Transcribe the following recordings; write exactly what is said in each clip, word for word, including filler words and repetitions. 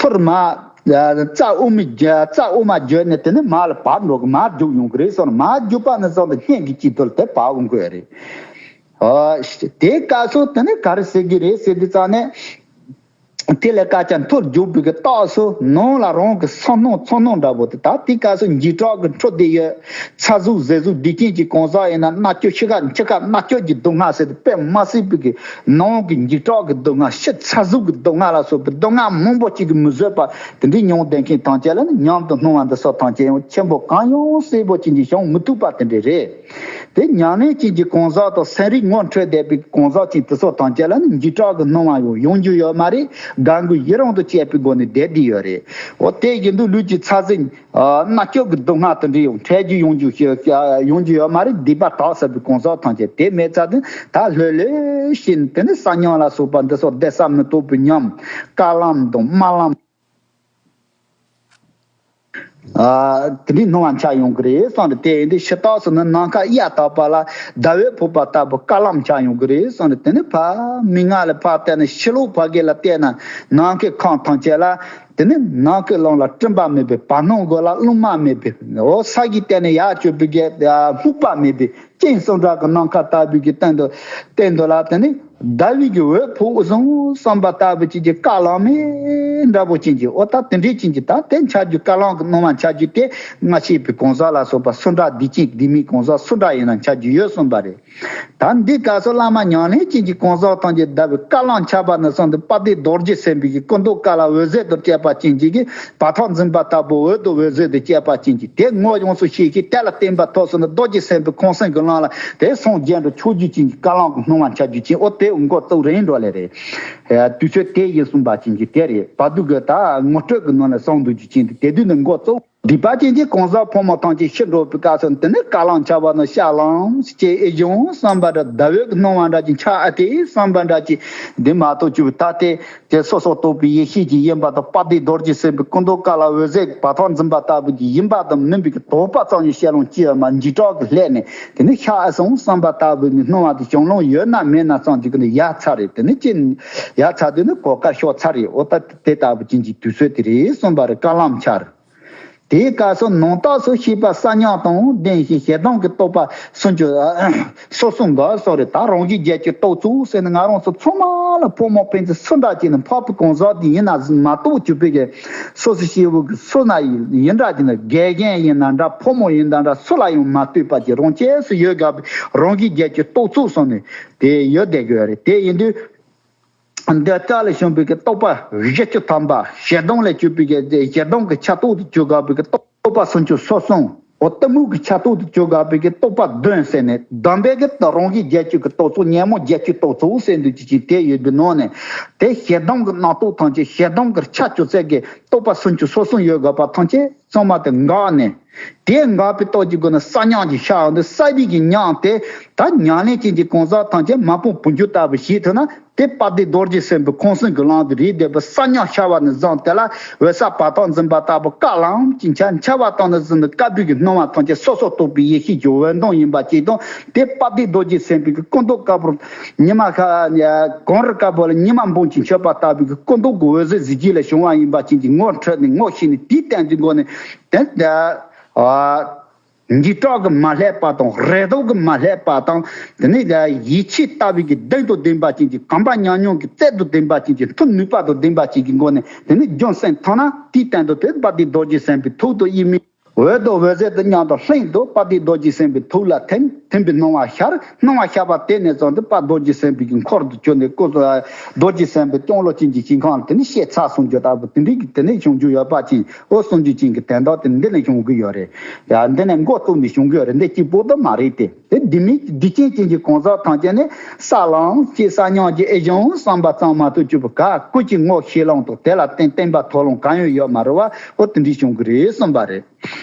ཚུར་མར་རྩ་དབུ་མའི་རྩ་དབུ་མ་བརྒྱུད་ནས་དེ་ནས་མར་ལ་བབས་འགྲོ་གི། མར་རྒྱུག་ཡོང་གི་རེད་སོང་། མར་རྒྱུག་པ་ནས་བཟུང་སྟེ་སྙན་གྱི་སྐྱིད་ཐོག་ལ་དེ་བབས་འོང་གི་རེད། ཨ། དེའི་སྐབས་སུ་དེ་ནས་ག་རེ་ཟེར་གི་རེད་ཟེར་དུས་ཙང་ནས། དེ་ལས་སྐབས་ཀྱང་མཐོ་རྒྱུག་པའི་གི་རྟགས་སུ་ནང་ལ་རང་གི་སོ་སྣང་ཚོར་སྣང་འདྲ་པོ་དེ། ད་དེའི་སྐབས་སུ་འཇིགས་སྐྲག་གི་འཕྲོ་དེ་ཡོད། ཚ་ཟུག་ཟེར་ཟུག་བདེ་སྐྱིད་ཀྱི་གང་ཟག་ཡིན་ན། མནར་གཅོད་ཤི་ཁ་འཆི་ཁ་མནར་གཅོད་ཀྱི་སྡུག་བསྔལ་ཟེར་དེ་དཔེ་མ་སྲིད་པའི་གི་ནང་གི་འཇིགས་སྐྲག་གི་སྡུག་བསྔལ། ཤི་ཚ་ཟུག་གི་སྡུག་བསྔལ་ལ་སོགས་པའི་སྡུག་བསྔལ་མང་པོ་ཅིག་གིས་མི་བཟོད་པ་དེ་འདྲའི་མྱོང་བསྡད་མཁན་ཐམས་ཅད་ལ་ནི་སྙམ་དུ་སྣང་བ་འདི་སོགས་ཐམས་ཅད་ཡང་ཆེན་པོ་གང་ཡང་གསལ་པོ་ཅན་གྱི་བྱུང་མི་ཐུབ་པ་དེ་འདྲ་རེད། དེ་ཉམས་ལེན་ཅན་གྱི་གང་ཟག་དང་སེམས་རིག་ངོ་འཕྲོད་བསྡད་པའི་གང་ཟག་ཅིག་དེ་ཚོ་ཐམས་ཅད་ལ་ནི་འཇིགས་སྐྲག་གི་སྣང་བ་ཡང་ཡོང་རྒྱུ་ཡོད་མ་རེད། དགའ་མགུ་ཡི་རང་དང་བཅས་པའི་སྒོ་ནས་བསྡད་བསྡད་ཡོད་རེད། འོ་དེ་བཞིན་དུ་ལུས་ཀྱི་ཚ་ཟེར། ཨ། མནར་གཅོད་ཀྱི་སྡུག་བསྔལ་དེ་འདྲ་ཡང་འཕྲལ་རྒྱུ་ཡོང་རྒྱུ་ཞིག་ཡོང་རྒྱུ་ཡོད་མ་རེད། སྡིག་པ་དག་ཟེར་བའི་གང་ཟག་ཐམས་ཅད་དེ་མེད་ཚར་དུས་ད་ལྷོད་ལྷོད་བཞིན་དེ་ནི་ས་མྱོང་ལ་སོགས་པ་འདི་སོགས་བསྡད་ས་མི་ཐོབ་པའི་ཉམས། དཀར་ལམ་དང་དམར་ལམ། ཨ། དེ་འདྲའི་སྣང་བ་འཆར་ཡོང་གི་རེད་གསུངས་ཏེ། དེ་ཡིན་དུས་ཕྱི་ཐོག་སུ་ནི་ནམ་མཁའ་གཡའ་དག་པ་ལ་ཟླ་འོད་ཕོག་པ་ལྟ་བུ་དཀར་ལམ་འཆར་ཡོང་གི་རེད་གསུངས་ཏེ། དེ་ནི་ཕར་མིག་སྔ་ལ་ཕར་བལྟས་ན། ཕྱི་ལོགས་ཕ་གི་ལ་བལྟས་ན་ནམ་མཁའི་ཁམས་ཐམས་ཅད་ལ། དེ་ནི་ནམ་མཁའི་ཀློང་ལ་སྤྲིན་པ་མེད་པའི། བར་སྣང་སྒོ་ལ་རླུང་མ་མེད་པའི། འོ་ས་གཞི་བལྟས་ན་ཡར་གཅོད་པའི་གི་སྨུག་པ་མེད་པའི། སྤྱན་ཟུང་འདྲ་གི་ནམ་མཁའ་ལྟ་བུའི་གི་སྟེང་དུ། སྟེང་དུ་ལ་དེ་ནི་ཟླ་བའི་གི་འོད་ཕོག་སོང་བསམ་པ་ལྟ་བུ་ཅིག་གི་དཀར་ལམ་མེ་འདྲ་པོ་ཅན་གྱི། འོ་ད་དེ་འདྲའི་ཅན་གྱི་ད་དེ་འཆར་རྒྱུ། དཀར་ལམ་གྱི་སྣང་བ་འཆར་རྒྱུ་དེ་སྔ་ཕྱི་པའི་གང་ཟག་ལ་སོགས་པ་སུ་འདྲ། བདེ་སྐྱིད་བདེ་མིན་གང་ཟག་སུ་འདྲ་ཡིན་ན་འཆར་རྒྱུ་ཡོད་གསུངས་པ་རེད། ད་འདི་སྐབས་སུ་བླ་མ་ཉམས་ལེན་ཅན་གྱི་གང་ཟག་ཐམས་ཅད་ཟླ་བའི་དཀར་ལམ་འཆར་བ་ནས་བཟུང་སྟེ། དཔལ་ལྡན་རྡོ་རྗེ་སེམས་དཔའི་གི་སྐུ་མདོག་དཀར་ལ་འོད་ཟེར་དང་བཅས་པ་ཅན་གྱི་གི། བ་ཐག་འཛིན་པ་ལྟ་བུ་འོད་དང་འོད་ཟེར་དང་བཅས་པ་ཅན་གྱི་དེ་ངོ་ཡོངས་སུ་ཤེས་ཤེས། དེ་ལ་བརྟེན་པ་ཐོབ་སོང་ན་རྡོ་རྗེ་སེམས་དཔའི་ཁང་སེང་གི་ལམ་ལ་དེ་སངས་རྒྱས་འགྲོ་ཆོག་རྒྱུ་ཅན་གྱི་དཀར་ལམ་གྱི་སྣང་བ་འཆར་རྒྱུ་ཅན། འོ་དེ་འགོ་བཙུགས་རན་འགྲོ་ལེ་རེད། དུས་ཚོད་དེ་ཡིན་གསུངས་པ་ཅན་གྱི་དེ་རེད། བར་དུ་གི་ད་ངོ་སྤྲོད་ཀྱི་ནང་ལ་གསུངས་འདུག་རྒྱུ་ཅན་དེ། དེ་དུས་ནས་འགོ་བཙུགས། སྡིག་པ་ཅན་གྱི་གང་ཟག་ཕོ་མོ་ཐམས་ཅད་ཤི་འགྲོ་བའི་སྐབས་སུ་དེ་ནི་དཀར་ལམ་འཆར་བ་ནི་ཤར་ལམ་ཅེས་ཨེ་བྱུང་བསམ་པ་འདྲ། ཟླ་འོད་ཀྱི་སྣང་བ་འདྲ་ཅིག་འཆར་ཨ་དེ་བསམ་པ་འདྲ་ཅིག་འདི་མ་གཏོགས་ཅིག་ད་དེ་དེ་སོ་སོར་རྟོག་པའི་ཡེ་ཤེས་ཀྱི་ཡིན་པ་དང་། དཔལ་ལྡན་རྡོ་རྗེ་སེམས་དཔའི་སྐུ་མདོག་དཀར་ལ་འོད་ཟེར་བ་ཐག་འཛིན་པ་ལྟ་བུ་ཅིག་ཡིན་པ་དང་མིན་པའི་གི་དོགས་པ་ཙམ་ཡང་བཤད་ལོང་ཅི་ཡོད་མ། འཇིགས་སྐྲག་གི་ལྷད་ནས་དེ་ནི་ཤར་ཨ་སོང་བསམ་པ་ལྟ་བུའི་གི་སྣང་བ་དེ་བྱུང་ལོང་ཡོད་ན་མེད་ན་ཙམ་ཅིག་གི་ནི་ཡར་ཚར་རེད། དེ་ནི་ཅི་ཡར་ཚར་དུས་ནི་གོ་སྐབས་ཤོར་ཚར་རེད། འོ་ད་དེ་ལྟ་བུ་ཅན་གྱི་དུས་ཚོད་དེ་རེད་གསུངས་པ་རེད། དཀར་ལམ་འཆར། དེའི་སྐབས་སུ་ནང་རྟགས་སུ་ཤེས་པ་ས་མྱོང་དང་ལྡན་ཞིང་། ཞེ་སྡང་གི་རྟོག་པ་སུམ་ཅུ་སོ་གསུམ་འགག་སོགས་རེད། ད་རང་བཞིན་བརྒྱད་ཅུ་རྟོག་ཚོགས་ཟེར་ནས་ང་རང་ཚོ་ཚང་མ་ལ་ཕོ་མོ་ཕན་ཚུན་སུ་འདྲ་ཅིག་ནི་འཕགས་པའི་གང་ཟག་དེ་ཡིན་ན་མ་གཏོགས་གྱུར་པའི་གི་སོ་སོ་སྐྱེ་བོ་གི་སུ་ན་ཡིན་འདྲ་ཅིག་ནི་དགེ་རྒན་ཡིན་ན་འདྲ། ཕོ་མོ་ཡིན་ན་འདྲ། སུ་ལ་ཡང་མ་ལྟོས་པ་ཅིག་རང་ཆས་སུ་ཡོད་དགོས་པའི་རང་བཞིན་བརྒྱད་ཅུ་རྟོག་ཚོགས་སོགས་ནི་དེ་ཡོད་བསྡད་དགོས་རེད། དེ་ཡིན་དུས། འདི་ལྟར་ལ་བྱུང་བའི་གི་རྟོག་པ་བཞི་བཅུ་ཐམ་པ། ཞེ་སྡང་ལས་གྱུར་པའི་གི་ཞེ་སྡང་གི་ཆ་རྟོག་ཏུ་གྱུར་དགོས་པའི་གི་རྟོག་པ་སུམ་ཅུ་སོ་གསུམ། འོ་གཏི་མུག་གི་ཆ་རྟོག་ཏུ་གྱུར་དགོས་པའི་གི་རྟོག་པ་བདུན་ཟེར་ནས། སྡོམ་པའི་གི་རང་བཞིན་བརྒྱད་ཅུ་གི་རྟོག་ཚོགས། ཉོན་མོངས་བརྒྱད་ཅུ་རྟོག་ཚོགས་ཟེར་འདུག་ཅིག་ཅིག་དེ་ཡོད་པའི་ནང་ནས། དེ་ཞེ་སྡང་གི་རྣམ་རྟོག་ཐམས་ཅད། ཞེ་སྡང་གི་ཆ་བཅུ་ཚད་ཀྱི་རྟོག་པ་སུམ་ཅུ་སོ་གསུམ་ཡོད་དགོས་པ་ཐམས་ཅད་ཚང་མ་དེ་འགགས་ནས། དེ་འགགས་པའི་སྟོབས་ཀྱི་སྒོ་ནས་ས་མྱོང་གི་ཤར་བ་འདི། ས་གཞི་གི་མྱོང་དེ་ད་ཉམས་ལེན་ཅན་གྱི་གང་ཟག་ཐམས་ཅད་མ་སྤངས་བུ་འགྱུར་ལྟ་བུ་ཞིག་ཐུབ་ན། དེ་དཔལ་ལྡན་རྡོ་རྗེ་སེམས་དཔའི་ཁང་སེང་གི་ལམ་དུ་རེད་བསྡད་པ། ས་མྱོང་ཤར་བ་ནས་བཟུང་དེ་ལ་འོད་གསལ་བ་ཐག་འཛིན་པ་ལྟ་བུ་དཀར་ལམ་གྱི་འཆར། འཆར་བ་དང་ནི་ཟིན་ཏེ་དཀར་པོའི་གི་སྣང་བ་ཐམས་ཅད་སོ་སོར་རྟོག་པའི་ཡེ་ཤེས་ཀྱི་འོད་མདངས་ཡིན་པ་ཅིག་དང་། དེ་དཔལ་ལྡན་རྡོ་རྗེ་སེམས་དཔའི་གི་སྐུ་མདོག་དཀར་པོར་ཉི་མ་ཤར། གངས་རི་དཀར་པོ་ལ་ཉི་མ་འབུམ་གྱིས་མཆོད་པ་ལྟ་བུའི་གི་སྐུ་མདོག་གི་འོད་ཟེར་གཟི་བརྗིད་ལས་བྱུང་བ་ཡིན་པ་ཅན་གྱི་ངོ་འཕྲོད་ནས་ངོ་ཤེས་ནས། དེའི་སྟེང་དུ་འགོ་ནས་དེ་ཨ། འཇིགས་སྐྲག་གིས་མ་བསླད་པ་དང་། རེ་དོགས་ཀྱིས་མ་བསླད་པ་དང་། དེ་ནས་ཡིད་ཆེས་ལྟ་བུའི་གི་གདེང་དང་ལྡན་པ་ཅན་གྱི། གོམས་པ་ཉམས་མྱོང་གི་རྩལ་དང་ལྡན་པ་ཅན་གྱི། མཐུ་ནུས་པ་དང་ལྡན་པ་ཅན་གྱི་སྒོ་ནས། དེ་ནས་རྒྱུ་མཚན་ཐོག་ན་དེའི་སྟེང་དུ་དེ་དཔལ་ལྡན་རྡོ་རྗེ་སེམས་དཔའི་ཐུགས་དང་དབྱེར་མེད། འོད་དང་འོད་ཟེར་དང་མཉམ་དུ་ལྷན་དུ་དཔལ་ལྡན་རྡོ་རྗེ་སེམས་དཔའི་ཐུགས་ལ་ཐིམ། ཐིམ་པའི་སྣང་བ་ཤར། སྣང་བ་ཤར་བ་དེ་ནས་བཟུང་སྟེ་དཔལ་རྡོ་རྗེ་སེམས་དཔའི་གི་འཁོར་དུ་གྱུར་ནས། སྐུ་རྡོ་རྗེ་སེམས་དཔའི་སྐྱོང་ལོ་ཅན་གྱི་ཞིང་ཁམས་ལ་དེ་ནས་གཤེགས་ཚར་སོང་རྒྱུ་ལྟ་བུ་དེ་འདྲའི་གི་དེ་ནས་བྱུང་རྒྱུ་ཡོད་པ་ཅན། འོ་གསུང་རྒྱུ་ཅན་གྱི་དོན་དག་དེ་འདི་ནས་བྱུང་གི་ཡོད་རེད། ཡ། འདི་ནས་འགོ་བཙུགས་ནས་བྱུང་གི་ཡོད་རེད། འདི་གཅིག་པོ་དེ་མ་རེད་དེ། དེ་སྡིག་མིན་སྡིག་ཅན་ཅན་གྱི་གང་ཟག་ཐམས་ཅད་ནི་ས་ལམ་གྱི་ས་མྱོང་གི་ཨེ་བྱུང་བསམ་པ་ཙམ་མ་གཏོགས་གྱུར་པ་ག་ཀུན་གྱི་ངོ་ཤེས་ལམ་དང་། དེ་ལ་བརྟེན་བསྟན་པ་ཐོབ་ལམ་གང་ཡང་ཡོད་མ་རེད་བ། འོ་དེ་འདྲའི་བྱུང་གི་རེད་གསུངས་པ་རེད།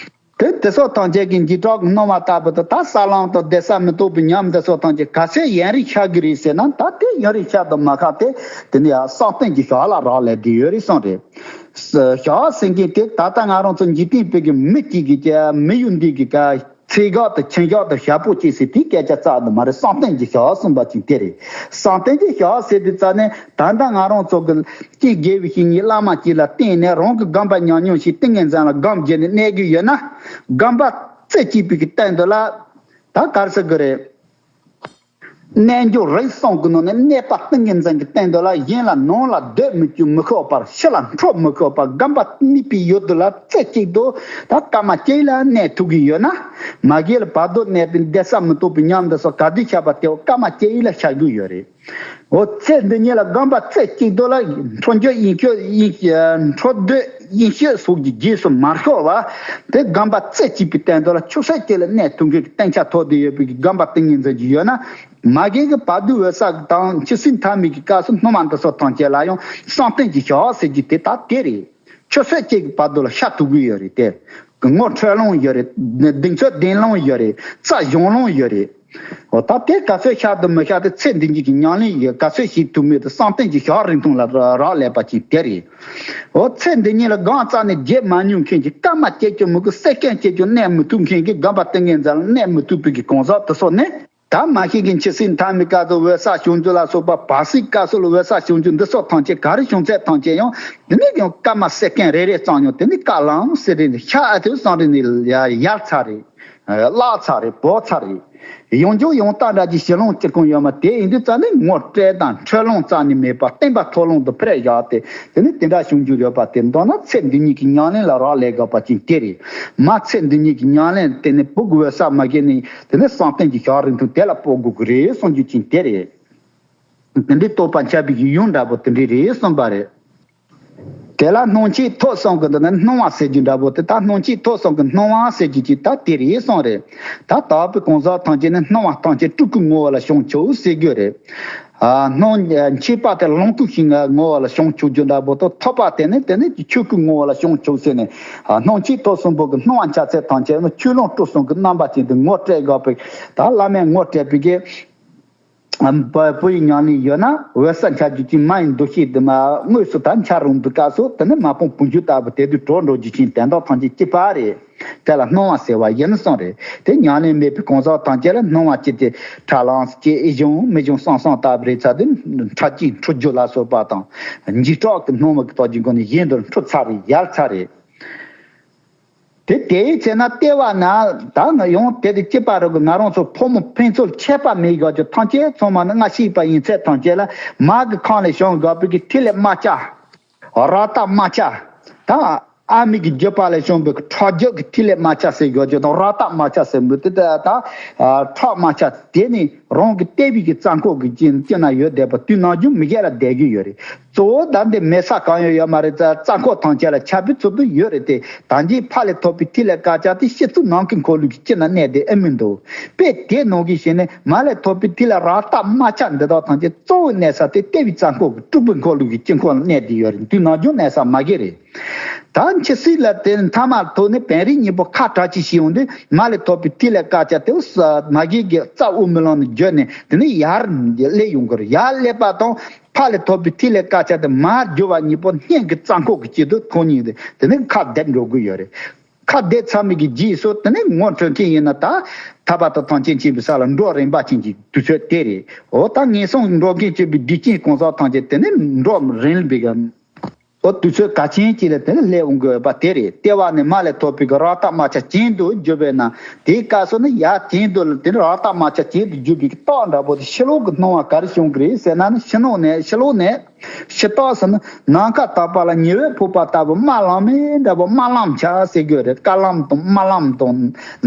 དེ་དེ་སོགས་ཐམས་ཅད་ཀྱི་འཇིགས་སྐྲག་གི་སྣང་བ་ལྟ་བུ་དེ། ད་ས་ལམ་དང་བསྡད་ས་མི་ཐོབ་པའི་ཉམས་འདི་སོགས་ཐམས་ཅད་ག་ཚད་ཡུན་རིང་ཤར་གི་རེད་ཟེར་ན། ད་དེ་ཡུན་རིང་ཤར་དང་མ་ཤར་དེ་དེ་ནི་ཡང་བསམ་གཏན་གྱི་ཞག་ལ་རག་ལས་བསྡད་ཡོད་རེད་གསུངས་རེད། ཞག་ཟེར་མཁན་དེ་ད་ལྟ་ང་རང་ཚོ་འཇིག་རྟེན་པའི་གི་མི་གཅིག་གི་མི་ཡུལ་འདི་གི་ག་སྲས་སྒང་དང་ཁྱིམ་ཞག་དང་ཞག་པོ་སྐྱེས་ཟེར་དེའི་སྐད་ཆ་རྩ་ནས་མ་རེད། བསམ་གཏན་གྱི་ཞག་གསུངས་པ་ཅིག་དེ་རེད། བསམ་གཏན་གྱི་ཞག་ཟེར་དུས་རྩ་ནས་ད་ལྟ་ང་རང་ཚོ་གི་ཀྱེ་དགེ་བའི་བཤེས་གཉེན་བླ་མ་གཅིག་ལ་བརྟེན་ནས་རང་གི་སྒོམ་པ་ཉམས་མྱོང་ཞིག་ཏིང་ངེ་འཛིན་ལ་སྒོམ་བརྒྱབ་ནས་གནས་ཀྱི་ཡོད་ན། སྒོམ་པ་རྩེ་གཅིག་པའི་གི་སྟེང་དུ་ལ་ད་ག་རེ་ཟེར་དགོས་རེད། རྣལ་འབྱོར་རིགས་གསུམ་གྱི་ནང་ནས་གནས་པ་ཏིང་ངེ་འཛིན་གྱི་སྟེང་དུ་ལ་གཞན་ལ་ནང་ལ་སྡོད་མི་བཅུག་མི་ཤོག་པར་ཕྱི་ལ་འཕྲོ་མི་ཤོག་པར་སྒོམ་པ་དམིགས་པའི་ཡུལ་དུ་ལ་རྩེ་གཅིག་ཏུ་ད་སྐར་མ་གཅིག་ལ་གནས་ཐུབ་ཀྱི་ཡོད་ན། མ་གཞི་ལ་བར་དོ་གནས་པའི་བདེ་གསལ་མི་རྟོག་པའི་ཉམས་འདི་སོགས་ག་དུས་བྱས་པ་དེའོ་སྐར་མ་གཅིག་ལ་ཤར་རྒྱུ་ཡོད་རེད། འོ་ཚེ་འདི་ཉིད་ལ་སྒོམ་པ་རྩེ་གཅིག་ཏུ་ལ་འཕྲོ་འགྱུར་ཡིན་ཤོས་ཡིན་འཕྲོ་སྡོད་ཡིན་ཤོས་སོགས་ཀྱི་རྗེས་སུ་མ་ཤོར་བ། དེ་སྒོམ་པ་རྩེ་གཅིག་པའི་སྟེང་དུ་ལ་ཆུད་ཟོས་གཅིག་ལ་གནས་ཐུབ་མཁན་གྱི་སྟེང་ཆ་ཐོབ་བསྡད་ཡོད་པའི་སྒོམ་པ་ཏིང་ངེ་འཛིན་གྱི་ཡོད་ན། མ་གཞི་གི་བར་དོའི་འོད་གསལ་དང་ཆུ་སྲིན་མཐའ་མིག་གི་སྐབས་སུ་སྣང་བ་འདི་སོགས་ཐམས་ཅད་ལ་ཡང་བསམ་གཏན་གྱི་ཞག་ཟེར་རྒྱུ་དེ་ད་དེ་རེད། ཆུད་ཟོས་གཅིག་གི་བར་དོ་ལ་ཤར་ཐུབ་ཀྱི་ཡོད་རེད་དེ། ངོ་འཕྲོད་ལོང་ཡོད་རེད། གདེང་ཚོད་ལྡན་ལོང་ཡོད་རེད། རྩ་གཞོམ་ལོང་ཡོད་རེད། འོ་ད་དེ་ག་ཚོད་ཤར་དུ་མི་ཤར་དུ་ཚེ་འདི་ཉིད་ཀྱི་ཉམས་ལེན་ཡོད་ག་ཚོད་ཞིག་ཐུབ་མེད་དུ་བསམ་གཏན་གྱི་ཞག་རིང་ཐུང་ལ་རག་ལས་པ་ཅིག་དེ་རེད། འོ་ཚེ་འདི་ཉིད་ལ་སྒོམ་རྩ་ནས་བརྒྱབ་མ་མྱོང་མཁན་གྱི་སྐར་མ་གཅིག་ཀྱང་མི་དགོས་སེ་ཀན་གཅིག་ཀྱང་གནས་མི་ཐུབ་མཁན་གྱི་སྒོམ་པ་ཏིང་ངེ་འཛིན་ལ་གནས་མི་ཐུབ་པའི་གི་གང་ཟག་དེ་ཚོ་ནི། ད་མ་ཤེས་མཁན་ཆུད་ཟོས་མཐའ་མའི་སྐབས་སུ་འོད་གསལ་བྱང་ཆུབ་ལ་སོགས་པ་བར་སྲིད་སྐབས་སུ་ལ་འོད་གསལ་བྱང་ཆུབ་འདི་སོགས་ཐམས་ཅད་ག་རེ་བྱུང་ཚད་ཐམས་ཅད་ཡང་དེ་ནས་ཀྱང་སྐར་མ་སེ་ཀན་རེ་རེ་ཙམ་ཡང་དེ་ནས་བཀག་ལམ་སེ་རེ་ནས་ཤ་ཨ་ཐུ་སང་རེ་ནས་ཡར་ཚ་རེད། བརླག་ཚ་རེད། བོར་ཚ་རེད། ཡང་འཇོག་ཡང་བཏང་འདྲ་གྱི་ཞི་ལོང་སྤྱིར་ཁུངས་ཡོད་མ་དེ་ཡིན་དུས་རྩ་ནས་ངོ་སྤྲད་དང་འཕྲོད་ལོང་རྩ་ནས་མེད་པ་བརྟན་པ་མཐོ་ལོང་དུ་འཕེར་བཞག་སྟེ་དེ་ནས་དེ་འདྲ་བྱུང་རྒྱུ་ཡོད་པ་དེ་མདོར་ན་ཚེ་འདི་ཉིད་ཀྱི་ཉམས་ལེན་ལ་རག་ལས་དགོས་པ་ཅིག་དེ་རེད། མ་ཚེ་འདི་ཉིད་ཀྱི་ཉམས་ལེན་དེ་ནི་ཕུགས་འོད་གསལ་མ་སྐྱེས་ནས། དེ་ནས་བསམ་གཏན་གྱི་ཞག་རིང་ཐུང་དེ་ལ་སྤོ་དགོས་ཀྱི་རེད་གསུང་རྒྱུ་ཅིག་དེ་རེད། དེ་འདྲའི་རྟོགས་པ་འཆར་བའི་ཡུལ་འདྲ་པོ་དེ་འདྲའི་རེད་གསུངས་པ་རེད། དེ་ལ་སྣང་མཆེད་ཐོབ་གསུམ་གྱི་འདི་ནི་སྣང་བ་ཟེར་རྒྱུ་འདྲ་པོ་དེ་ད་སྣང་མཆེད་ཐོབ་གསུམ་གྱི་སྣང་བ་ཟེར་རྒྱུ་ཅིག་ད་དེ་རེད་གསུངས་རེད། ད་དག་པའི་གང་ཟག་ཐམས་ཅད་ནི་སྣང་བ་ཐམས་ཅད་སྤྲུལ་སྐུའི་ངོ་བོ་ལ་བྱང་ཆུབ་ཟེར་རྒྱུ་རེད། ཨ་སྣང་མཆེད་པ་དེ་ལོངས་སྐུ་ཞིག་ངོ་བོ་ལ་བྱང་ཆུབ་རྒྱུ་འདྲ་པོ་དང་ཐོབ་པ་དེ་ནི་དེ་ནི་ཆོས་སྐུའི་ངོ་བོ་ལ་བྱང་ཆུབ་ཟེར་ནས། ཨ་སྣང་མཆེད་ཐོབ་གསུམ་པོ་གི་སྣང་བ་འཆར་ཚད་ཐམས་ཅད་ནི་ཆོས་ལོངས་སྤྲུལ་གསུམ་གྱི་རྣམ་པ་ཅན་དུ་ངོ་སྤྲད་དགོས་པའི་ད་བླ་མས་ངོ་སྤྲད་པའི་གི་ཨ་བ་བུ་ཡི་ཉམས་ལེན་ཡོད་ན་འོད་གསལ་འཆར་རྒྱུ་ཅིག་མ་ཡི་འདུ་ཤེས་དུ་མ་དངོས་སུ་ད་འཆར་རུང་འདུག་སྐབས་སུ་དེ་ནི་མ་ཕུང་བུ་འཇུག་ལྟ་བུ་དེ་དུས་གྲོགས་འགྲོ་རྒྱུ་ཅན་དོན་དག་ཐམས་ཅད་གཅིག་པ་རེད། དེ་ལ་སྣང་བ་ཟེར་བ་ཡིན་གསུངས་རེད། དེ་ཉམས་ལེན་མེད་པའི་གང་ཟག་ཐམས་ཅད་ལ་སྣང་བ་ཅི་སྟེ་ཁྲ་ལམ་སྐྱེ་ཨེ་བྱུང་མི་བྱུང་བསམ་བསམ་ལྟ་བུ་རེད་ཚ་དུས་འཁྲུལ་གྱིས་འཁྲུལ་རྒྱུ་ལ་སོགས་པ་དང་འཇིགས་སྐྲག་གི་སྣང་བ་གི་དོགས་ཀྱི་སྒོ་ནས་གཞན་དུ་འཁྲུལ་ཚར་རེད། ཡལ་ཚར་རེད། དེ་དེའི་ཚེ་ན་ལྟེ་བ་ན་ད་ང་ཡང་དེ་དེ་སྐྱིད་པ་རུ་གི་ང་རང་ཚོ་ཕོ་མོ་ཕན་ཚུན་ཁྱད་པར་མེད་དགོས་ཀྱི་ཐམས་ཅད་ཚང་མ་ནི་སྔ་ཕྱི་པ་ཡིན་ཚད་ཐམས་ཅད་ལ་མ་གི་ཁང་ལས་བྱུང་དགོས་པའི་གི་ཐིག་ལེ་རྨ་བྱ། རཀྟ་རྨ་བྱ། ད་ཨ་མི་གི་རྒྱུད་པ་ལས་བྱུང་བའི་ཁྲག་རྒྱུད་ཀྱི་ཐིག་ལེ་རྨ་བྱ་ཟེར་དགོས་ཀྱི་དང་རཀྟ་རྨ་བྱ་ཟེར་འབུ་དེ་ད་ད་ཁྲག་རྨ་བྱ་དེ་ནི་རང་གི་ལྟེ་བའི་གི་རྩ་འཁོར་གྱི་སྤྱི་སྤྱི་ན་ཡོད་བསྡད་པ་དུས་ནམ་རྒྱུན་མི་སྐྱེ་ལ་བསྡད་ཀྱི་ཡོད་རེད། གཙོ་བོ་ད་འདི་མེ་ས་གང་ཡང་ཡོད་མ་རེད། རྩ་རྩ་འཁོར་ཐམས་ཅད་ལ་ཆགས་པའི་ཚུལ་དུ་ཡོད་རེད་དེ། ད་འདིའི་ཕ་ལས་ཐོབ་པའི་ཐིག་ལེ་དཀར་ཆ་དེ་ཕྱི་ཚུལ་ནང་གི་འཁོར་ལོ་གི་སྤྱི་ན་གནས་ཏེ་ཨེ་མི་འདུག་དཔེ་དེ་ནང་གི་ཞིག་ནི་མ་ལས་ཐོབ་པའི་ཐིག་ལེ་རཀྟ་རྨ་བྱ་འདི་དག་ཐམས་ཅད་གཙོ་བོ་གནས་ས་དེ་ལྟེ་བའི་རྩ་འཁོར་གྱི་སྤྲུལ་པའི་འཁོར་ལོ་གི་དཀྱིལ་འཁོར་ལ་གནས་ཏེ་ཡོད་རེད། དུས་ནམ་རྒྱུན་གནས་ས་མ་གི་རེད། ད་འཆི་སྲིད་ལ་དེ་མཐའ་མ་ཐོག་ནས་བན་རིགས་གཉིས་པོ་ཁ་བྲལ་ཅིག་ཞིག་ཡོང་དུས་མ་ལས་ཐོབ་པའི་ཐིག་ལེ་དཀར་ཆ་དེ་མ་གི་གི་རྩ་དབུ་མའི་ཀློང་ནས་བརྒྱུད་ནས་དེ་ནས་ཡར་སླེབས་ཡོང་གི་རེད། ཡར་སླེབས་པ་དང་། ཕ་ལས་ཐོབ་པའི་ཐིག་ལེ་དཀར་ཆ་དེ་མར་རྒྱུ་བ་གཉིས་པོ་སྙིང་གི་རྩ་འཁོར་གྱི་དཀྱིལ་དུ་ཐོན་ནས་དེ་ནས་ཁ་བསྡད་འགྲོ་གི་ཡོད་རེད། ཁ་བསྡད་ཚར་མི་གི་རྗེས་སུ་དེ་ནས་ངོ་འཕྲོད་མཁན་ཡིན་ན་ད་ཐར་པ་དང་ཐམས་ཅད་མཁྱེན་པའི་ས་ལ་འགྲོ་རན་པ་ཅན་གྱི་དུས་ཚོད་དེ་རེད། འོ་ད་ངན་སོང་འགྲོ་མཁན་སྤྱོད་པའི་སྡིག་ཅན་གང་ཟག་ཐམས་ཅད་དེ་ནས་འགྲོ་རན་པའི་གི་འོ་དུས་ཚོད་གལ་ཆེན་གཅིག་ལ་དེ་ནས་སླེབས་འོང་དགོས་པ་དེ་རེད། ལྟེ་བ་ནས་མ་ལས་ཐོབ་པའི་གི་རཀྟ་རྨ་བྱ་གྱེན་དུ་རྒྱུ་བས་ན་དེའི་སྐབས་སུ་ནི་ཡར་གྱེན་དུ་ལ་དེ་ནས་རཀྟ་རྨ་བྱ་གྱེན་དུ་རྒྱུ་བའི་གི་རྟགས་འདྲ་པོ་དེ་ཕྱི་ལོགས་ཀྱི་སྣང་བ་ག་རེ་བྱུང་གི་རེད་ཟེར་ན་ནི་ཕྱི་ནང་ནས་ཕྱི་ལོགས་ནས། ཕྱི་ལྟགས་སུ་ནི་ནམ་མཁའ་དག་པ་ལ་ཉི་འོད་ཕོག་པ་ལྟ་བུ་དམར་ལམ་མེ་འདྲ་པོ་དམར་ལམ་ཆ་ཟེར་གྱི་རེད། དཀར་ལམ་དང་དམར་ལམ་དང་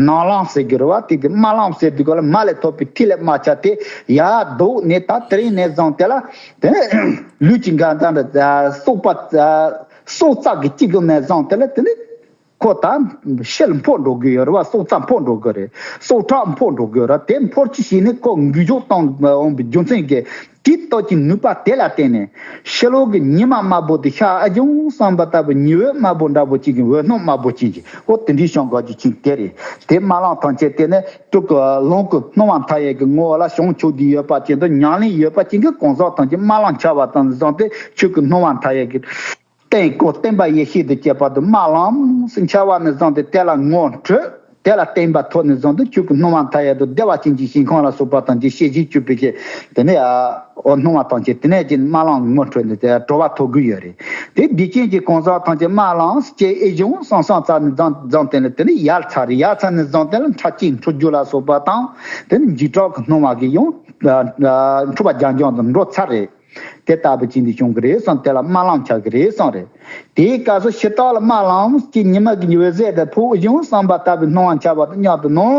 ནག་ལམ་ཟེར་གྱི་རེད་བ། དེ་དེ་དམར་ལམ་ཟེར་དུས་སྐབས་ལ་མ་ལས་ཐོབ་པའི་ཐིག་ལེ་རྨ་བྱ་དེ་ཡར་ལྡོག་ནས་ད་དེ་རིང་ནས་བཟུང་དེ་ལ་དེ་ལུས་ཀྱི་འགག་འཛིན་འདྲ་སྲོག་པ་སྲོག་རྩ་གི་གཅིག་གི་ནས་བཟུང་དེ་ལ་དེ་ནི་ཁོ་ད་ཕྱི་ལ་འཕོ་འགྲོ་གི་ཡོད་རེད་བ། སྲོག་རྩ་འཕོ་འགྲོ་གི་རེད། སྲོག་ཁྲག་འཕོ་འགྲོ་གི་རེད། དེ་འཕོ་ཅི་ཞིག་ནི་ཁོ་འགུལ་སྐྱོད་གཏོང་འོང་བའི་རྒྱུ་མཚན་གྱིས། དེའི་སྟོབས་ཀྱི་ནུས་པ་དེ་ལ་བརྟེན་ནས་ཕྱི་ལོགས་ཀྱི་ཉི་མ་དམར་པོ་དེ་ཤར་ཨ་ཅུང་བསམ་པ་ལྟ་བུ་ཉི་འོད་དམར་པོ་འདྲ་པོ་ཅིག་གི་འོད་སྣང་དམར་པོ་ཅན་གྱི་འོ་དེ་འདྲའི་བྱུང་དགོས་ཀྱི་ཅིག་དེ་རེད། དེ་དམར་ལམ་ཐམས་ཅད་དེ་ནི་སྤྲུལ་སྐུ་ལོངས་སྐུ་སྣང་བ་མཐའ་ཡས་ཀྱི་ངོ་བོ་ལ་བྱང་ཆུབ་བསྡད་ཡོད་པ་ཅན་དུ་ཉམས་ལེན་ཡོད་པ་ཅན་གྱི་གང་ཟག་ཐམས་ཅད་དམར་ལམ་འཆར་བ་དང་བཟུང་སྟེ་ཆོས་སྐུ་སྣང་བ་མཐའ་ཡས་ཀྱི་སྟེང་སྐོར་བསྟན་པ་ཡེ་ཤེས་དང་བཅས་པ་དུ་དམར་ལམ་སེང་འཆར་བ་ནས་བཟུང་སྟེ་དེ་ལ་ངོ་འཕྲོད། དེ་ལ་བརྟེན་པ་ཐོག་ནས་བཟུང་སྟེ་ཆོས་ཀྱི་སྣང་བ་མཐའ་ཡས་དང་བདེ་བ་ཅན་གྱི་ཞིང་ཁམས་ལ་སོགས་པ་དང་གི་ཤེས་བཞིན་གྱུར་པའི་ཕྱིར་དེ་ནས་ཨ་ཨོ་སྣང་བ་དང་བཅས་དེ་ནས་ཀྱི་རྨ་ལམ་ངོ་འཕྲོད་ནས་དེ་གྲོལ་བ་ཐོབ་དགོས་ཡོད་རེད། དེ་འདི་ཅན་གྱི་གང་ཟག་ཐམས་ཅད་རྨ་ལམ་སྐྱེ་ཨེ་བྱུང་བསམ་བསམ་ཙམ་ནས་བཟང་བཟང་བསྟན་ལ་དེ་ནས་ཡལ་ཚར་རེད། ཡལ་ཚར་ནས་བཟང་བསྟན་ལ་ཁྲག་སྐྱེས་འཁྲུ་རྒྱུ་ལ་སོགས་པ་དང་དེ་ནས་འཇིགས་སྐྲག་གི་སྣང་བ་གིས་ཡང་འཁྲུལ་པ་རྒྱ་འབྱམས་དུ་འགྲོ་ཚར་རེད། དེ་ལྟ་བུ་ཅན་དེ་བྱུང་གི་རེད་བསམ་དེ་ལ་རྨ་ལམ་ཆགས་ཀྱི་རེད་བསམ་རེད། དེའི་སྐབས་སུ་ཕྱི་ཐོག་ལ་རྨ་ལམ་གྱི་ཉི་མ་གི་འོད་ཟེར་དེ་ཕོག་བྱུང་བསམ་པ་ལྟ་བུའི་སྣང་བ་འཆར་བ་དང་མཉམ་དུ་ནང་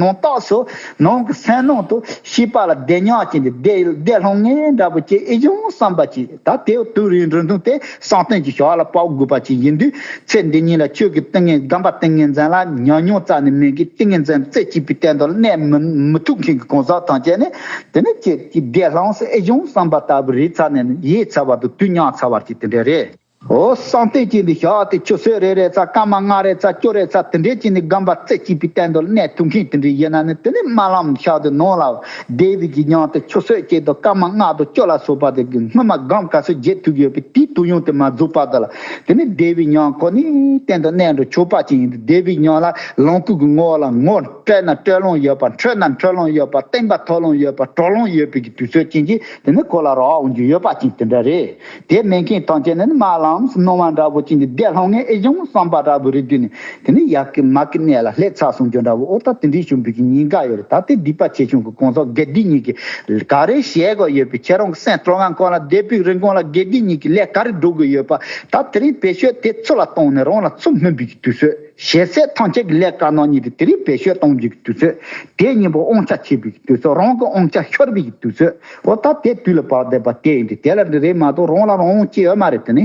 ནང་རྟགས་སུ་ནང་གི་སེམས་ནང་དུ་ཤེས་པ་ལ་བདེ་མྱོང་ཅན་དེ་བདེ་བདེ་སློང་ངེས་འདྲ་པོ་ཅིག་ཨེ་བྱུང་བསམ་པ་ཅིག་ད་དེའི་དུས་རིང་འགྲོ་འདུག་སྟེ་བསམ་གཏན་གྱི་ཞོར་ལ་དཔའ་བོ་དགོས་པ་ཅིག་ཡིན་དུས་ཚེ་འདི་ཉིད་ལ་ཆོས་ཀྱི་ཏིང་ངེ་སྒོམ་པ་ཏིང་ངེ་འཛིན་ལ་ཉམས་མྱོང་རྩ་ནས་མེད་མཁན་ཏིང་ངེ་འཛིན་རྩེ་གཅིག་པའི་སྟེང་དུ་གནས་མི་མི་ཐུབ་མཁན་གྱི་གང་ཟག་ཐམས་ཅད་ནི་དེ་ནི་ཅེས་ཀྱི་བདེ་སློང་སུ་ཨེ་བྱུང་བསམ་པ་ལྟ་བུ་རེད་ཚར་ནས་ཡིད་ཚར་བ་དང་དུས་མཉམ་ཚར་བར་གྱི་དེ་འདྲ་རེད། འོ་བསམ་གཏན་གྱི་འདི་ཞག་དེ་ཆུ་ཚོད་རེ་རེ་ཚ་སྐར་མ་ལྔ་རེ་ཚ་བཅུ་རེ་ཚ་དེ་འདྲའི་ཅིག་ནི་སྒོམ་པ་རྩེ་གཅིག་པའི་སྟེང་དུ་གནས་ཐུབ་མཁན་དེ་འདྲའི་ཡིན་ན་ནི་དེ་ནི་རྨ་ལམ་ཤག་དེ་ནང་ལ་བསྡད་པའི་གི་ཉམས་དེ་ཆུ་ཚོད་གཅིག་དང་སྐར་མ་ལྔ་དང་བཅུ་ལ་སོགས་པ་དེ་གི་སྔོན་མ་སྒོམ་ག་ཚོད་བརྗེད་ཐུབ་ཡོད་པའི་དེའི་དུས་ཡུན་དེ་མ་རྫོགས་བར་དུ་ལ་དེ་ནི་བསྡད་པའི་ཉམས་ཁོ་ནི་གཏན་དུ་གནས་འགྲོ་ཆོག་པ་ཅིག་ཡིན་ཏེ་བསྡད་པའི་ཉམས་ལ་ལོངས་སྐུ་གི་ངོ་བོ་ལ་ངོ་སྤྲད་ན་སྤྲོད་ལོང་ཡོད་པ་འཕྲོད་ན་འཕྲོད་ལོང་ཡོད་པ་བརྟན་པ་ཐོབ་ལོང་ཡོད་པ་གྲོལ་ལོང་ཡོད་པའི་གི་དུས་ཚོད་ཅན་གྱི་དེ་ནི་ཁོ་ལ་རག་འོང་རྒྱུ་ཡོད་པ་ཅན་དེ་འདྲ་རེད། དེ་མེད་མཁན་ཐམས་ཅད་ནི་རྨ་ལམ་སྣང་བ་འདྲ་པོ་ཅན་གྱི་བདེ་སློང་ངེས་ཨེ་བྱུང་བསམ་པ་འདྲ་པོ་རེད་དུས་ནི་དེ་ནི་ཡ་གི་མ་གི་གནས་ལ་སླེབས་ཚར་སོང་རྒྱུ་འདྲ་པོ་ཨོ་ད་དེ་འདྲའི་བྱུང་བའི་གི་ཉེན་ཁ་ཡོད་རེད། ད་དེ་སྡིག་པ་ཆེ་ཆུང་གི་གང་ཟག་དགེ་སྡིག་གཉིས་ཀྱི་ག་རེ་བྱེད་དགོས་ཡོད་པའི་ཁྱེད་རང་གི་སེམས་སྤྲོ་ངན་གང་ལ་བསྡད་པའི་རིང་གང་ལ་དགེ་སྡིག་གཉིས་ཀྱི་ལས་ག་རེ་སྒྲུབ་དགོས་ཡོད་པ་ད་དེ་རིང་བེད་སྤྱོད་དེ་ཚུར་ལ་བཏང་ནས་རང་ལ་ཚུར་སྨིན་པའི་གི་དུས་ཚོད། ཞེ་སའི་ཐམས་ཅད་ཀྱི་ལས་དཀར་ནག་གཉིས་དེ་དེ་རིང་བེད་སྤྱོད་གཏོང་རྒྱུ་གི་དུས་ཚོད། དེ་གཉིས་པོ་དབང་ཆ་ཁྱེར་བའི་གི་དུས་ཚོད་རང་གི་དབང་ཆ་ཤོར་བའི་གི་དུས་ཚོད། འོ་ད་དེ་དུས་ལ་བབ་བསྡད་པ་དེ་ཡིན་ཏེ་དེ་ལ་འདི་རེད་མ་གཏོགས་རང་ལ་རང་དབང་ཅི་ཡོད་མ་རེད། དེ་ནི་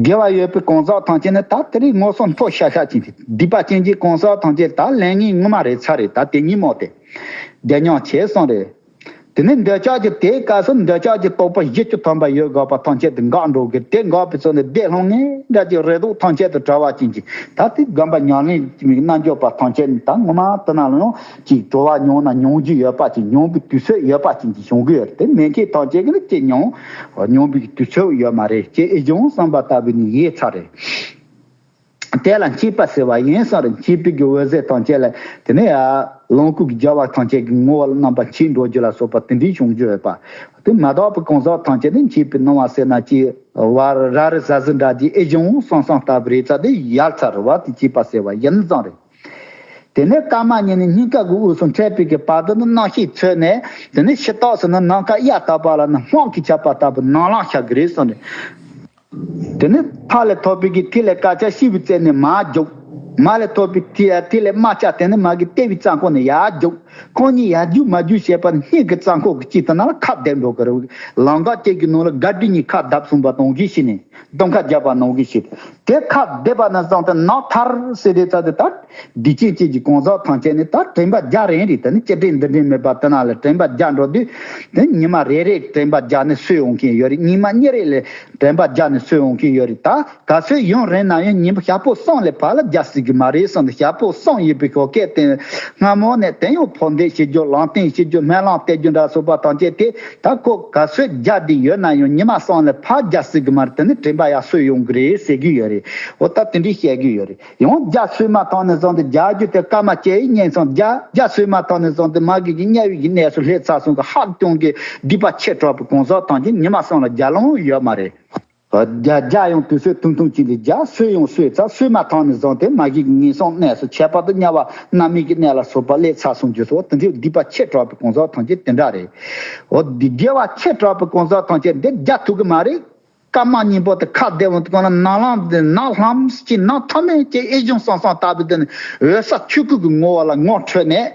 དགེ་བ་ཡོད་པའི་གང་ཟག་ཐམས་ཅད་ནི་ད་དེ་རིང་ངོ་སོ་མཐོ་ཤ་ཤ་ཅིག་སྡིག་པ་ཅན་གྱི་གང་ཟག་ཐམས་ཅད་ད་ལས་ངན་ངོ་མ་རེད་ཚར་རེད། ད་དེ་གཉིས་མོ་དེ་བདེ་མྱོང་ཆེ་སོང་རེད། དེ་ནས་འདོད་ཆགས་ཀྱི་དེའི་སྐབས་སུ་འདོད་ཆགས་ཀྱི་རྟོག་པ་བཞི་བཅུ་ཐམ་པ་ཡོད་དགོས་པ་ཐམས་ཅད་དུ་འགག་འགྲོ་གི་དེ་འགག་པའི་ཚུལ་ནི་བདེ་སློང་ངེས་འདྲ་ཅིག་རེ་དོགས་ཐམས་ཅད་དུ་བྲལ་བ་ཅན་གྱི་ད་དེ་སྒོམ་པ་ཉམས་ལེན་གྱི་རྣལ་འབྱོར་པ་ཐམས་ཅད་ནི་ད་ངོ་མ་དེ་ན་ལ་ཡང་ཅིག་གྲོལ་བ་མྱོང་ན་མྱོང་རྒྱུ་ཡོད་པ་ཅིག་མྱོང་པའི་དུས་ཚོད་ཡོད་པ་ཅན་གྱི་བྱུང་གི་ཡོད་རེད། དེ་མེད་མཁན་ཐམས་ཅད་ཀྱི་ནི་ཅི་མྱོང་མྱོང་པའི་དུས་ཚོད་ཡོད་མ་རེད། ཅེས་ཨེ་བྱུང་བསམ་པ་ལྟ་བུ་ནི་ཡིད་ཚར་རེད། དེ་ལ་མཆིས་པ་ཟེར་བ་ཡིན་ཟེར་རེད། མཆིས་པའི་གི་འོད་ཟེར་ཐམས་ཅད་ལ་དེ་ནས་ཡ་ལོངས་སྐུ་གི་རྒྱལ་བ་ཐམས་ཅད་ཀྱི་ངོ་བོ་ལ་རྣམ་པ་མཆིས་འགྲོ་རྒྱུ་ལ་སོགས་པ་དེ་འདྲའི་བྱུང་རྒྱུ་ཡོད་པ། དེ་མ་དག་པའི་གང་ཟག་ཐམས་ཅད་ནི་མཆིས་པའི་སྣང་བ་ཟེར་ན་ཅི་བ་ར་རི་ཟ་ཟི་འདྲ་དེ་ཨེ་བྱུང་བསམ་བསམ་ལྟ་བུ་རེད་ཚ་དེ་ཡལ་ཚར་བ་དེ་མཆིས་པ་ཟེར་བ་ཡིན་ཙང་རེད། དེ་ནས་སྐར་མ་གཉིས་ནས་སྙིང་ག་གི་དབུས་སུ་འཕྲད་པའི་གི་བར་དུ་ནི་རྣམ་ཤེས་ཚོས་ནས་དེ་ནས་ཕྱི་ཐོག་སུ་ནི་ནམ་མཁའ་གཡའ་དག་པ་ལ་ནི་སྨག་གིས་ཁྱབ་པ་ལྟ་བུ་ནམ་ལངས་ཤར་གི་རེད་གསུངས་ནས། དེ་ནི་ཕ་ལས་ཐོབ་པའི་གི་ཐིག་ལེ་དཀར་ཆ་ཤི་བའི་རྩེ་ནས་མར་རྒྱུག་མ་ལས་ཐོབ་པའི་ཐིག་ཐིག་ལེ་དམར་ཆ་དེ་ནི་མ་གི་ལྟེ་བའི་རྩ་འཁོར་ནས་ཡར་རྒྱུག་ཁོང་གཉིས་ཡར་རྒྱུག་མར་རྒྱུག་བྱེད་པ་ནི་སྙིང་གི་རྩ་འཁོར་གྱི་དཀྱིལ་དེ་ན་ལ་ཁ་བསྡེབས་འགྲོ་གི་རེད། ལམ་ཁ་གཅིག་གི་ནང་ལ་སྒ་འགྲིག་གཉིས་ཁ་བརྡབས་སོང་པ་དང་གིས་ཤི་ནས་གདོང་ཁ་བརྒྱབ་པ་ནང་གིས་ཤི། དེ་ཁ་བསྡེབས་པ་ན་བཟང་སྟེ་ནག་ཐར་ཟེར་དེ་ཚ་དེ་ད། སྡིག་ཅན་གཅིག་གི་གང་ཟག་ཐམས་ཅད་ནི་ད་དྲན་པ་བརྒྱ་རན་རེད། ད་ནི་ཅི་དྲན་འདི་དྲན་མེད་པ་དེ་ན་ལ་དྲན་པ་བརྒྱ་འགྲོ་དུས་དེ་ཉི་མ་རེ་རེ་དྲན་པ་བརྒྱ་ནི་གསོས་འོང་མཁན་ཡོད་རེད། ཉི་མ་གཉིས་རེ་ལ་དྲན་པ་བརྒྱ་ནི་གསོས་འོང་མཁན་ཡོད་རེད། ད་ག་ཚོད་ཡོང་རན་ན་ཡང་ཉིན་པ་ཞག་པོ་གསུམ་ལས་ཕར་ལ་བརྒྱ་སྲིད་གི་མ་རེད་བསམ་སྟེ་ཞག་པོ་གསུམ་ཡིན་པའི་ཤོག་སྐད་དེ་སྔ་མོ་ནས་དེ་ཡང་ཕོ་འདེད་བྱེད་རྒྱུ་ལམ་སྟོན་བྱེད་རྒྱུ་སྨོན་ལམ་སྟེར་རྒྱུ་འདྲ་སོགས་པ་ཐམས་ཅད་དེ་ད་ཁོ་ག་ཚོད་བརྒྱ་དེ་ཡོད་ན་ཡང་ཉི་མ་གསུམ་ལས་ཕར་བརྒྱ་སྲིད་གི་མ་རེད། དེ་ནི་དྲན་པ་ཡར་གསོས་ཡོང་གི་རེད་ཟེར་གི་ཡོད་རེད། འོ་ད་དེ་འདྲའི་བཤད་གི་ཡོད་རེད། ཡང་རྒྱ་སོས་མ་ཐག་ནས་བཟུང་སྟེ་རྒྱ་རྒྱུ་དེ་སྐར་མ་བཅུ་ཡི་སྙན་སོང་རྒྱ་རྒྱ་སོས་མ་ཐག་ནས་བཟུང་སྟེ་མ་གི་གི་དམྱལ་བའི་གི་གནས་སུ་སླེབས་ཚར་སོང་གི་ཧ་ཅང་གི་སྡིག་པ་ཆེ་དྲགས་པའི་གང་ཟག་ཐམས་ཅད་ཉི་མ་གསུམ་ལ་རྒྱ་ལོང་ཡོད་མ་རེད། རྒྱ་རྒྱ་ཡང་དུས་ཚོད་ཐུང་ཐུང་ཅིག་ལས་རྒྱ་སོས་ཡང་སོས་ཚར་སོས་མ་ཐག་ནས་བཟུང་སྟེ་མ་གི་གི་ངན་སོང་གནས་སུ་ཁྱད་པར་དུ་དམྱལ་བ་རྣམ་སྨིན་གྱི་གནས་ལ་སོགས་པ་སླེབས་ཚར་སོང་རྒྱུ་སོགས་དེ་འདྲའི་སྡིག་པ་ཆེ་དྲགས་པའི་གང་ཟག་ཐམས་ཅད་དེ་འདྲ་རེད། འོ་འདི་དགེ་བ་ཆེ་དྲགས་པའི་གང་ཟག་ཐམས་ཅད་འདི་རྒྱ་ཐུབ་གི་མ་རེད། སྐར་མ་གཉིས་པོ་དེ་ཁ་བདེ་བོ་དེ་གོ་ན་ནམ་ལངས་དེ་ནམ་ལྷམ་ཅིག་ནམ་ཐ་མལ་གྱི་ཨེ་བྱུང་སང་སང་ལྟ་བུ་དེ་ནི་འོད་གསལ་ཆོས་སྐུ་གི་ངོ་བོ་ལ་ངོ་འཕྲོད་ནས།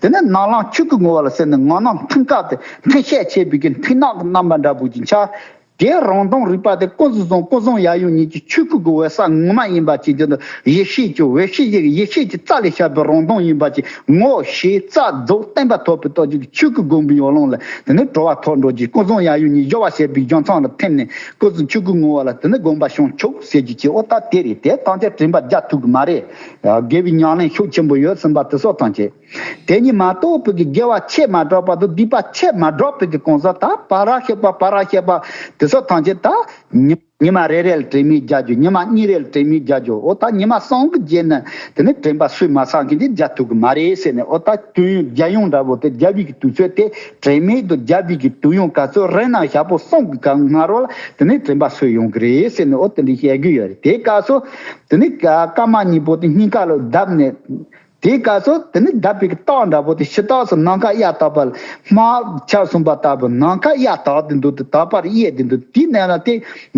དེ་ནས་ནམ་ལངས་ཆོས་སྐུ་ངོ་བོ་ལ་ཟེར་ནས་ངང་ནམ་མཐིང་དཀར་དེ་མཐིང་ཤས་ཆེ་བའི་གི་མཐིང་ནག་གི་རྣམ་པ་འདྲ་པོ་ཅིག་འཆར། དེ་རང་སྟོང་རིག་པ་དེ་ཀུན་གཟིགས་བཟུང་ཀུན་བཟང་ཡབ་ཡུམ་གཉིས་ཀྱི་ཆོས་སྐུ་གི་འོད་གསལ་ངོ་མ་ཡིན་པ་ཅིག་དེ་ནི་ཡེ་ཤེས་ཀྱི་འོད་ཤེས་ཀྱི་ཡེ་ཤེས་ཀྱི་རྩ་ལས་ཤར་བའི་རང་སྟོང་ཡིན་པ་ཅིག་ངོ་ཤེས་རྩ་རྫོགས་བརྟན་པ་ཐོབ་པའི་སྟོབས་ཀྱིས་ཆོས་སྐུ་བསྒོམ་པའི་ཡོ་ལང་ལ་དེ་ནི་གྲོལ་བ་ཐོབ་འགྲོ་གི་ཀུན་བཟང་ཡབ་ཡུམ་གཉིས་སྦྱོར་བ་བྱེད་པའི་རྒྱུ་མཚན་ལ་ཐིམ་ནས་ཀུན་གཟིགས་ཆོས་སྐུ་ངོ་བོ་ལ་དེ་ནི་བསྒོམ་པ་བྱུང་ཆོག་ཟེར་རྒྱུ་ཅིག་འོ་ད་དེ་རེད། དེ་ཐམས་ཅད་དྲན་པ་རྒྱ་ཐུབ་གི་མ་རེད། དགེ་བའི་ཉམས་ལེན་ཤུགས་ཆེན་པོ་ཡོད་ཟིན་པ་དེ་སོགས་ཐམས་ཅད། དེ་ཉིད་མ་གཏོགས་པའི་གི་དགེ་བ་ཆེས་མ་དྲགས་པ་དང་སྡིག་པ་ཆེས་མ་དྲགས་པའི་གི་གང་ཟག་ད་པ་ར་ཤི་པ་པ་ར་ཤི་པ་ དེ་ཚོ་ཐམས་ཅད་ད་ཉི་ཉི་མ་རེ་རེ་ལ་དྲན་མེད་རྒྱག་རྒྱུ། ཉི་མ་གཉིས་རེ་ལ་དྲན་མེད་རྒྱག་རྒྱུ། འོ་ད་ཉི་མ་གསུམ་གྱི་རྗེས་ནས་དེ་ནས་དྲན་པ་གསོས་མ་ཚར་མཁན་དེ་རྒྱག་ཐུབ་ཀྱི་མ་རེད་ཟེར་ནས། འོ་ད་དུས་ཡུན་རྒྱ་ཡངས་འདྲ་པོ་དེ་རྒྱག་པའི་གི་དུས་ཚོད་དེ། དྲན་མེད་དུ་རྒྱག་པའི་གི་དུས་ཡུན་ག་ཚོད་རིང་ན་ཞག་པོ་གསུམ་གྱི་སྔ་རོལ་ལ་དེ་ནས་དྲན་པ་གསོས་ཡོང་གི་རེད་ཟེར་ནས། འོ་དེ་འདྲ་བཤད་རྒྱུ་ཡོད་རེད། དེ་སྐབས་སུ་དེ་ནས་ཀ་ཀརྨ་གཉིས་པོ་དེ་སྙིང་ག་ལ་བརྡབས་ནས། དེའི་སྐབས་སུ་དེ་ནི་བརྡབས་པའི་རྟགས་འདྲ་པོ་དེ་ཕྱི་རྟགས་སུ་ནམ་མཁའ་གཡའ་དག་པ་ལ་དམག་ཆགས་སོང་པ་ལྟ་བུ། ནམ་མཁའ་གཡའ་དག་དེ་འདུག་དེ། དག་པར་གཡས་དེ་འདུག་དེའི་ནང་ལ་དེ་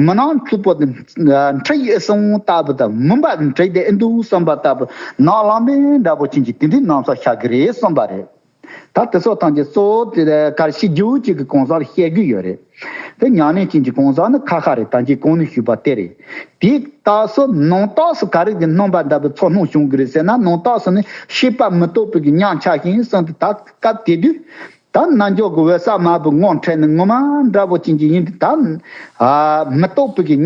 མུན་ནག་འཁྲུག་པོ་དེ་འཁྲུག་ཡོད་སོང་ལྟ་བུ་དང་། མུན་པ་འཁྲུག་བསྡད་འདུག་བསམ་པ་ལྟ་བུ། ནག་ལམ་མེ་འདྲ་པོ་ཅན་གྱི་དེ་འདྲའི་སྣང་ཚུལ་ཤར་གི་རེད་བསམ་པ་རེད། ད་དེ་ཚོ་ཐམས་ཅད་གཙོ་བོ་དེ་གར་ཤི་རྒྱུ་གཅིག་གི་གང་ཟག་ལ་བཤད་རྒྱུ་ཡོད་རེད། དེ་ཉམས་ལེན་ཅན་གྱི་གང་ཟག་ནི་ཁ་ཁ་རེད། ད་གིན་གོང་ནས་ཞུས་པ་དེ་རེད། དེའི་རྟགས་སུ་ནང་རྟགས་སུ་ག་རེ་གི་སྣང་བ་འདྲ་པོ་ཚོར་སྣང་བྱུང་གི་རེད་ཟེར་ན། ནང་རྟགས་སུ་ནི་ཤེས་པ་མི་རྟོག་པའི་གི་ཉམས་ཆགས་ཤིང་གསུངས་ཏེ། ད་སྐབས་དེ་དུས་ད་རྣལ་འབྱོར་གྱི་འོད་གསལ་དམར་པོའི་ངོ་འཕྲད་ནས་ངོ་མ་འདྲ་པོ་ཅན་གྱི་ཡིན་ཏེ། ད་ཨ་མི་རྟོག་པའི་གི་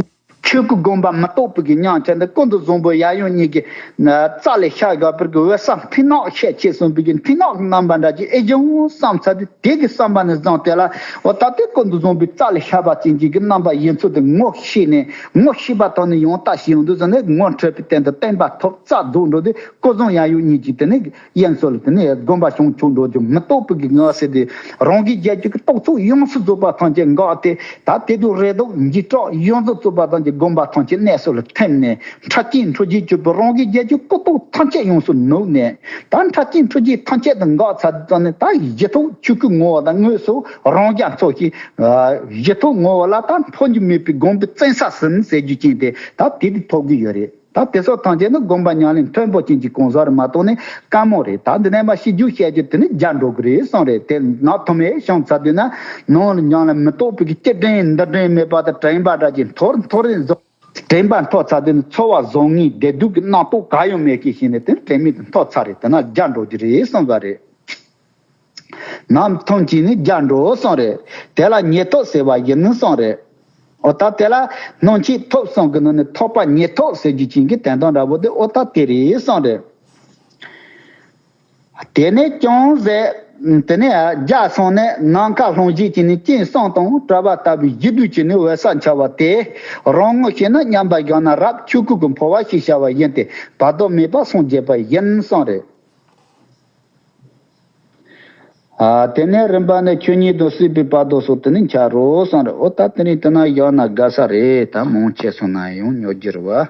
ཆོས་སྐུ་བསྒོམ་པ་མི་རྟོག་པའི་གི་ཉམས་ཆགས་འདི་ཀུན་ཏུ་བཟང་པོ་གཡས་གཡོན་གཉིས་ཀྱི་རྩ་ལས་ཤར་བཞག་པའི་གི་འོད་གསལ་མཐིང་ནག་ཤས་ཆེ་གསུངས་པའི་གི་མཐིང་ནག་གི་རྣམ་པ་འདྲ་ཅིག་ཨེ་བྱུང་བསམ་ཚར་དུས། དེ་གི་བསམ་པ་ནས་བཟུང་སྟེ་ལ། འོ་ད་དེ་ཀུན་ཏུ་བཟང་པོའི་རྩ་ལས་ཤར་བ་ཅན་གྱི་གི་རྣམ་པ་ཡིན་ཚུལ་དེ་ངོ་ཤེས་ནས། ངོ་ཤེས་པ་དང་ནི་ཡང་དག་ཤེས་ཡོང་དུས་ཙམ་ནས་ངོ་འཕྲོད་པའི་སྟེང་དུ་བརྟན་པ་ཐོབ། རྩ་རྫོགས་འགྲོ་དུས་སྐུ་གསུང་གཡས་གཡོན་གཉིས་ཀྱིས་དེ་ནས་དབྱིངས་སུ་ལ་དེ་ནས་སྒོམ་པ་བྱུང་བྱུང་འགྲོ་རྒྱུ། མི་རྟོག་པའི་གི་ངང་ཟེར་དུས་རང་གི་རྒྱལ་སྤྱི་གི་རྟོག་ཚོགས་ཡོངས་སུ་རྫོགས་པ་ཐམས་ཅད་འགག་སྟེ། ད་དེ་དུས་རེ་དོགས་འཇིགས་སྐྲག་ཡོངས་སུ་རྫོགས་པ་ཐམས་ཅད་སྒོམ་པ་ཐམས་ཅད་གནས་སུ་ལ་ཐིམ་ནས། ཁྲག་སྐྱེས་འཁྲུ་རྒྱུའི་སྤྱོད་པ། རང་གི་རྒྱལ་སྤྱི་ཀུན་རྟོག་ཐམས་ཅད་ཡོངས་སུ་ནུབ་ནས། ད་ཁྲག་སྐྱེས་འཁྲུ་རྒྱུ་ཐམས་ཅད་དུ་འགག་ཚར་དུས་ཙམ་ནས། ད་གཞི་ཐོག་ཆོས་སྐུའི་ངོ་བོ་དང་དངོས་སུ་རང་རྒྱལ་ཚོགས་ཤིང་། གཞི་ཐོག་ངོ་བོ་ལ་ད་འཕོ་འགྱུར་མེད་པའི་སྒོམ་པའི་བཙན་ས་ཟིན་ཟེར་རྒྱུ་ཅན་དེ་ད་དེ་དུས་ཐོབ་གི་ཡོད་རེད། ད་དེ་ཚོ་ཐམས་ཅད་ནི་སྒོམ་པ་ཉམས་ལེན་མཐོན་པོ་ཅན་གྱི་གང་ཟག་རེད་མ་གཏོགས་ནི་དཀའ་མོ་རེད། ད་འདི་ནས་མར་ཤི་རྒྱུ་བཤད་རྒྱུ་དེ་ནི་རྒྱ་འགྲོ་གི་རེད་གསུངས་རེད། དེ་ནང་ཐོག་མའི་བྱུང་ཚར་དུས་ན། ནང་ལ་ཉམས་ལེན་མི་རྟོག་པའི་གི་སྤྱི་དྲན་འདི་དྲན་མེད་པ་དང་། དྲན་པ་འདྲ་ཅིག་འཐོར་འཐོར་རེ་བཟོ། དྲན་པ་འཐོར་ཚར་དུས་ནི་ཚོར་བ་བཟང་ངན་བདེ་སྡུག་གི་རྣམ་རྟོག་གང་ཡང་མེད་ཀི་ཞིག་ནས། དེ་དྲན་མེད་དུ་འཐོར་ཚར་རེད། དེ་ན་རྒྱ་འགྲོ་རྒྱུ་རེད་གསུངས་པ་རེད། ནང་ཐོག་མ་ཅིག་ནི་རྒྱ་འགྲོ་གསུངས་རེད། དེ་ལ་ཉེར་ཐོབ་ཟེར་བ་ཡིན་གསུངས་རེད། འོ་ད་དེ་ལ་སྣང་མཆེད་ཐོབ་གསུམ་གྱི་ནང་ནས་ཐོབ་པ་ཉེར་ཐོབ་ཟེར་རྒྱུ་ཅན་གྱི་དོན་དག་འདྲ་པོ་དེ་འོ་ད་དེ་རེད་གསུངས་རེད། དེ་ནས་ཀྱང་ཟེར། དེ་ནས་རྒྱ་སོང་ནས་ནམ་མཁའ་ལྷུང་བྱེད་ཀྱི་ནི་སྤྱན་གསུམ་དང་བྲལ་བ་ལྟ་བུའི་གཞི་དུས་ཀྱི་ནི་འོད་གསལ་འཆར་བ་དེ། རང་ངོ་ཤེས་ན་མཉམ་པར་བཞག་ན་རབ་ཆོས་སྐུ་གི་འཕོ་བ་ཞེས་བྱ་བ་ཡིན་ཏེ། བར་དོ་མེད་པར་སངས་རྒྱས་པ་ཡིན་གསུངས་རེད། ཨ། དེ་ནས་རིམ་པ་ནས་ཆོས་ཉིད་དང་སྲིད་པའི་བར་དོ་སོགས་དེ་ནི་འཆར་རོ་གསུངས་རེད། འོ་ད་དེ་ནི་དེ་ན་བཞག་ན་དགའ་ས་རེད། ད་མང་ཆེ་སོང་ན་ཡང་ཉོ་རྒྱུ་རེད་བ།